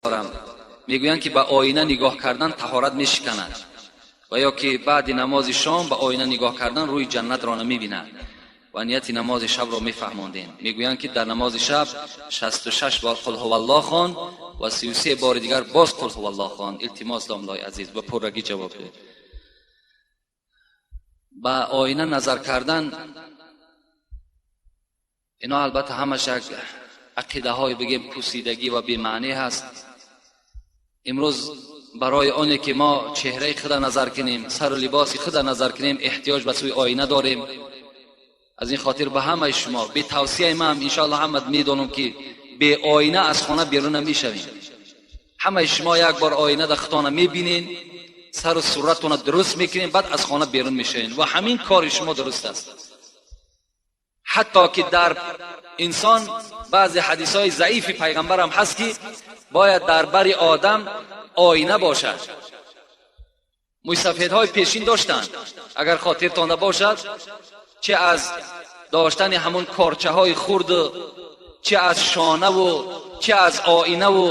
Дорам, мегӯянд, ки ба оина нигоҳ кардан таҳорат мешиканад ва ё ки баъди намози шом ба оина нигоҳ кардан рӯи ҷаннатро намебинад ва нияти намози шабро мефаҳмондем. Мегӯянд, ки дар намози шаб 66 бор қул ҳуваллоҳ хон ва 33 бори дигар боз қул ҳуваллоҳ хон. Илтимос, домлои азиз, ба пуррагӣ ҷавоб диҳед. Ба оина назар кардан, ино албатта ҳамаш як ақидаҳои, бигем, пусидагӣ ва бемаънӣ ҳаст. Имрӯз барои оне ки мо чеҳраи худа назар кунем, сару либоси худа назар кунем, эҳтиёҷ ба сӯи оина дорем. Аз ин хотир ба ҳамаи шумо бе тавсияи ман, иншоалло ҳама медонам, ки бе оина аз хона берун намешавем. Ҳамаи шумо як бор оина дар худтона мебинен, сару суратона дуруст мекунем, баъд аз хона берун мешавем ва ҳамин кори шумо дуруст аст. Ҳатто ки дар инсон баъзе ҳадисҳои заифи пайғамбарам ҳаст, ки бояд дар бари одам оина бошад. Мӯйсафедҳои пешин доштанд, агар хотиртон набошад, чӣ аз доштани ҳамун корчаҳои хурду, чӣ аз шонаву, чӣ аз оинаву,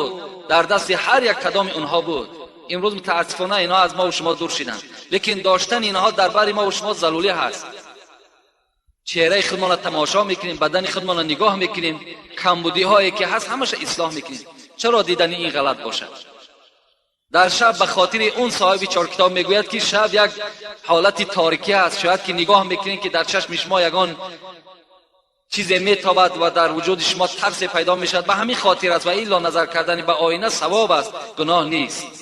дар дасти ҳар як кадоми онҳо буд. Имрӯз мутаассифона инҳо аз мову шумо дур шиданд, лекин доштани инҳо дар бари мову шумо зарурӣ ҳаст. Чеҳраи худмонро тамошо мекунем, бадани худмонро нигоҳ мекунем, камбудиҳое ки ҳаст, ҳамаша ислоҳ мекунем. Чаро дидани ин ғалат бошад? Дар шаб ба хотири он соҳиби чоркитоб мегӯяд, ки шаб як ҳолати торикӣ аст, шояд ки нигоҳ мекунем, ки дар чашми шумо ягон чизе метобад ва дар вуҷуди шумо тарсе пайдо мешавад. Ба ҳамин хотир аст ва илло назар кардани ба оина савоб аст, гуноҳ нест.